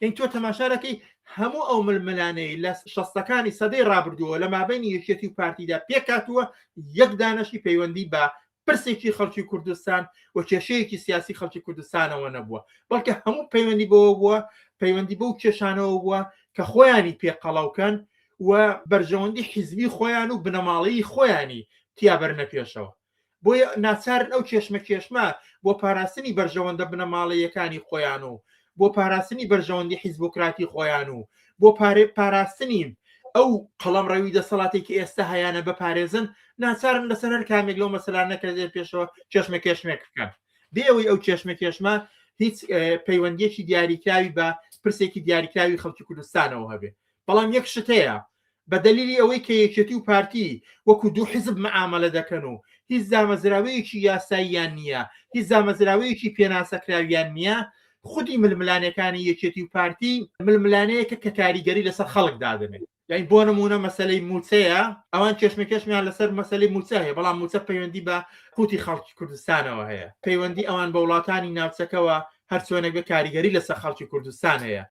یانی تۆ تەماشا دەکەی هەموو ئەو ململانێی لە شەستەکانی سەدەی ڕابردووە لە مابینی یەکێتی و پارتیدا پێکهاتووە، یەک دانەشی پەیوەندی بە پرسێکی خەڵکی کوردستان و کێشەیەکی سیاسی خەڵکی کوردستانەوە نەبووە، بەڵکە هەموو پەیوەندی بەوە بووە، پەیوەندی بەو کێشانەوە بووە کە خۆیانی پێ قەڵەوکەن و بەرژەوەندی حیزبی خۆیان و بنەماڵەیی خۆیانی تیا بەرنە پێشەوە. بۆیە ناچارن ئەو کێشمەکێشمە بۆ پاراستنی بەرژەوەندە بنەماڵەییەکانی خۆیان و بۆ پاراستنی بەرژەوەندی حیزبۆکراتی خۆیان و بۆ پاراستنی ئەو قەڵەمڕەوی دەسەڵاتێک کە ئێستا هەیانە بپارێزن، ناچارن لەسەر هەر کامێک لەو مەسەلانە کە دێن پێشەوە کێشمەکێشمێک بکەن، بێ ئەوەی ئەو کێشمەکێشمە هیچ پەیوەندیەکی دیاریکراوی بە پرسێکی دیاریکراوی خەڵکی کوردستانەوە هەبێ. بەڵام یەک شت هەیە، بە دەلیلی ئەوەی کە یەکێتی و پارتی وەکو دوو حیزب مەعامەلە دەکەن و هیچ دامەزراوەیەکی یاساییان نییە، هیچ دامەزراوەیەکی پێناسەکراویان نییە، خودی ململانێکانی یەکێتی و پارتی ململانێیەکە کە کاریگەری لەسەر خەڵک دادەنێت. یانی بۆ نموونە مەسەلەی مووچەیە، ئەوان کێشمەکێشمیان لەسەر مەسەلەی مووچە هەیە، بەڵام مووچە پەیوەندی بە قوتی خەڵکی کوردستانەوە هەیە، پەیوەندی ئەوان بە وڵاتانی ناوچەکەوە هەرچۆنێک بێت کاریگەری لەسەر خەڵکی کوردستان هەیە.